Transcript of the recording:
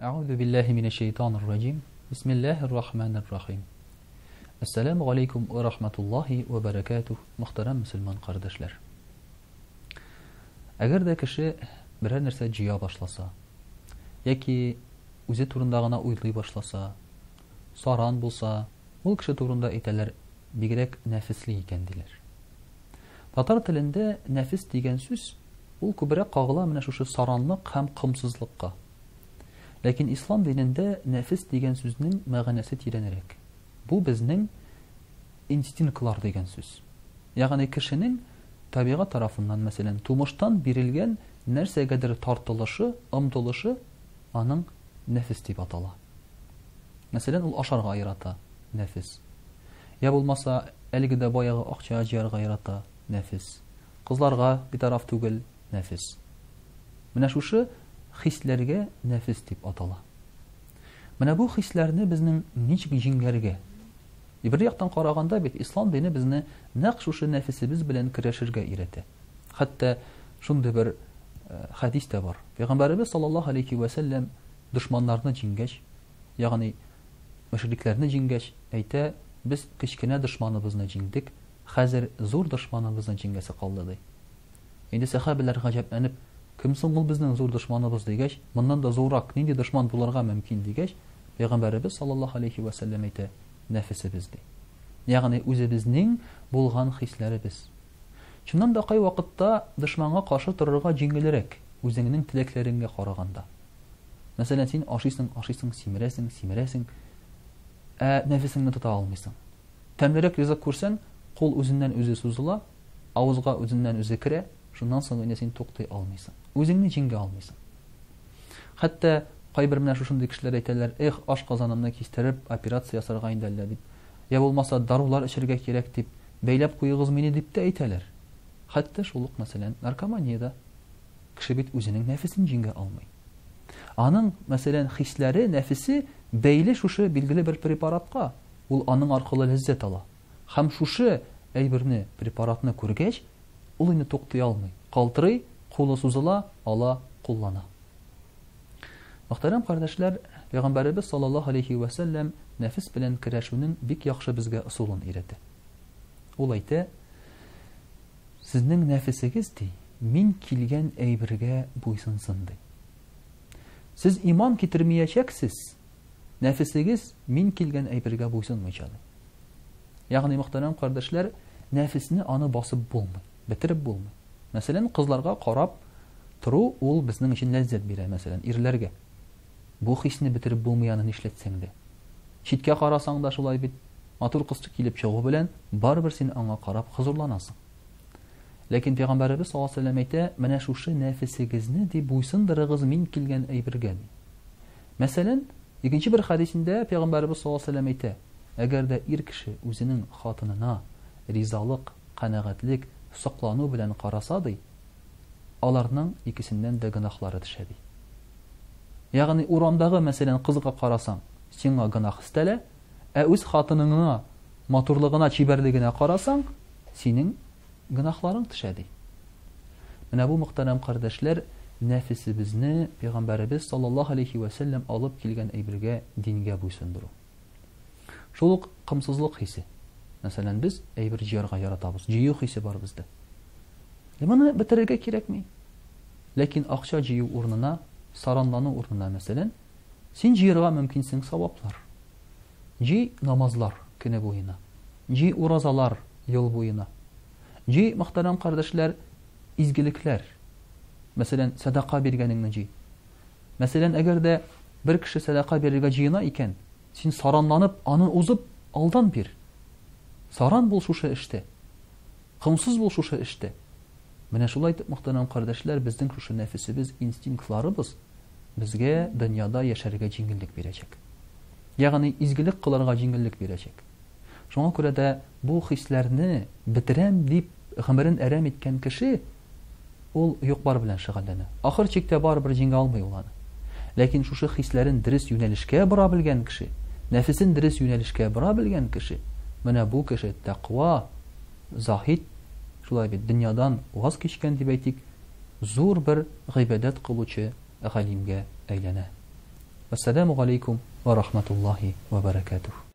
Әгъузу биллаһи минәш шәйтанир раҗим. Бисмиллаһир рахманир рахим. Әссәламү галәйкүм вә рахматуллаһи вә бәрәкәтүһ, мөхтәрәм мөселман кардәшләр. Әгәр дә кеше берәр нәрсә җыя башласа, яки үзе турында гына уйлый башласа, саран булса, ул кеше турында әйтәләр, бигрәк нәфесле икән диләр. Татар телендә нәфес дигән сүз ул күбрәк кагыла менә шушы саранлык һәм комсызлыкка. Ләкин ислам динендә нәфес дигән сүзнең мәгънәсе тирәнрәк. Бу безнең инстинктлар дигән сүз. Ягъни кешенең табигать тарафыннан, мәсәлән, тумыштан бирелгән нәрсәгәдер тартылышы, омтылышы аның нәфес дип атала. Мәсәлән, ул ашарга ярата, нәфес. Я булмаса, әлеге дә баягы акча җыярга ярата, нәфес. Кызларга битараф түгел, нәфес. Менә шушы хисләргә нәфес дип атала. Менә бу хисләрне безнең ничек җиңәргә? И бер яктан караганда бит ислам дине безне нәкъ шушы нәфесебез белән көрәшергә өйрәтә. Хәтта шундый бер э, хәдис тә бар. Пәйгамбәребез саллаллаһу алейхи вә сәлләм дошманнарны җиңгәч, ягъни мөшрикләрне җиңгәч, әйтә, без кечкенә дошманыбызны җиңдек, хәзер зур дошманыбызны җиңәсе калды, ди. Инде сәхабәләр гаҗәпләнеп, Кем соң ул безнең зур дошманыбыз дигәч, моннан да зуррак нинди дошман булырга мөмкин дигәч, Пәйгамбәребез саллаллаһу алейһи вә сәлләм әйтә, нәфесебез ди. Ягъни үзебезнең булган хисләребез. Чыннан да кайвакытта дошманга каршы торырга җиңелрәк, үзеңнең теләкләреңгә караганда. Мәсәлән, син ашыйсың, ашыйсың, симерәсең, симерәсең, ә нәфесеңне тота алмыйсың. Тәмлерәк ризык күрсәң, кул үзеннән-үзе сузыла, авызга үзеннән-үзе керә, шуннан соң инде син туктый алмыйсың. Үзеңне җиңә алмыйсың. Хәтта кайбер менә шушындый кешеләр әйтәләр, эх, ашказанымны кистереп, операция ясарга инде әллә дип. Я булмаса, дарулар эчәргә кирәк дип, бәйләп куегыз мине дип тә әйтәләр. Хәтта шул ук, мәсәлән, наркомания дә. Кеше бит үзенең нәфесен җиңә алмый. Аның, мәсәлән, хисләре, нәфесе бәйле шушы билгеле бер препаратка. Ул аның аркылы ләззәт ала. Һәм шушы әйберне, препаратны күргәч, ул инде туктый алмый. Калтырый, кулы сузыла, ала, куллана. Мөхтәрәм кардәшләр, Пәйгамбәребез саллаллаһу алейһи вә сәлләм нәфес белән көрәшүнең бик яхшы безгә ысулын өйрәтә. Ул әйтә, Сезнең нәфесегез, ди, мин килгән әйбергә буйсынсын, ди. Сез иман китермиячәксез, Нәфесегез мин килгән әйбергә буйсынмыйча, ди. Ягъни, мөхтәрәм кардәшләр, нәфесне аны басып булмый, бетереп булмый. Мәсәлән, кызларга карап тору ул безнең өчен ләззәт бирә, мәсәлән, ирләргә. Бу хисне бетереп булмый аны нишләтсәң дә. Читкә карасаң да шулай бит, матур кыз килеп чыгу белән барыбер син аңа карап хозурланасың. Ләкин Пәйгамбәребез саллаллаһу алейһи ва сәлләм әйтә, менә шушы нәфесегезне ди буйсындырыгыз мин килгән әйбергә ди. Мәсәлән, икенче бер хәдисендә Пәйгамбәребез саллаллаһу алейһи ва сәлләм әйтә, Әгәр дә ир кеше үзенең хатынына ризалык, канәгатьлек, соклану белән караса, ди, аларның икесеннән дә гөнаһлары төшә, ди. Ягъни урамдагы, мәсәлән, кызга карасаң, сиңа гөнаһ өстәлә, ә үз хатыныңа матурлыгына, чибәрлегенә карасаң, синең гөнаһларың төшә, ди. Менә бу, мөхтәрәм кардәшләр, нәфесебезне Пәйгамбәребез саллаллаһу алейһи вә сәлләм алып килгән әйбергә, дингә буйсындыру. Шул ук комсызлык хисе. Мәсәлән, без әйбер җыярга яратабыз, җыю хисе бар бездә. Ә моны бетерергә кирәкми. Ләкин акча җыю урынына, саранлану урынына, мәсәлән, син җыярга мөмкинсең саваплар. Җый намазлар көне буена. Җый уразалар ел буена. Җый, мөхтәрәм кардәшләр, изгелекләр. Мәсәлән, сәдака биргәнеңне җый. Мәсәлән, әгәр дә бер кеше сәдака бирергә җыена икән, син саранланып, аны узып, алдан бир. Саран бул шушы эштә. Комсыз бул шушы эштә. Менә шулай итеп, мөхтәрәм кардәшләр, безнең шушы нәфесебез, инстинктларыбыз безгә дөньяда яшәргә җиңеллек бирәчәк. Ягъни изгелек кылырга җиңеллек бирәчәк. Шуңа күрә дә бу хисләрне бетерәм дип гомерен әрәм иткән кеше, ул юк-бар белән шөгыльләнә. Ахыр чиктә барыбер җиңә алмый ул аны. Ләкин шушы хисләрен дөрес юнәлешкә бора белгән кеше, нәфесен дөрес юнәлешкә бора белгән кеше, менә бу кеше тәкъва, заһид, шулай бит, дөньядан ваз кичкән дип әйтик, зур бер гыйбадәт кылучы галимгә әйләнә. Вәссәламү галәйкүм вә рахматуллаһи вә бәрәкәтүһ.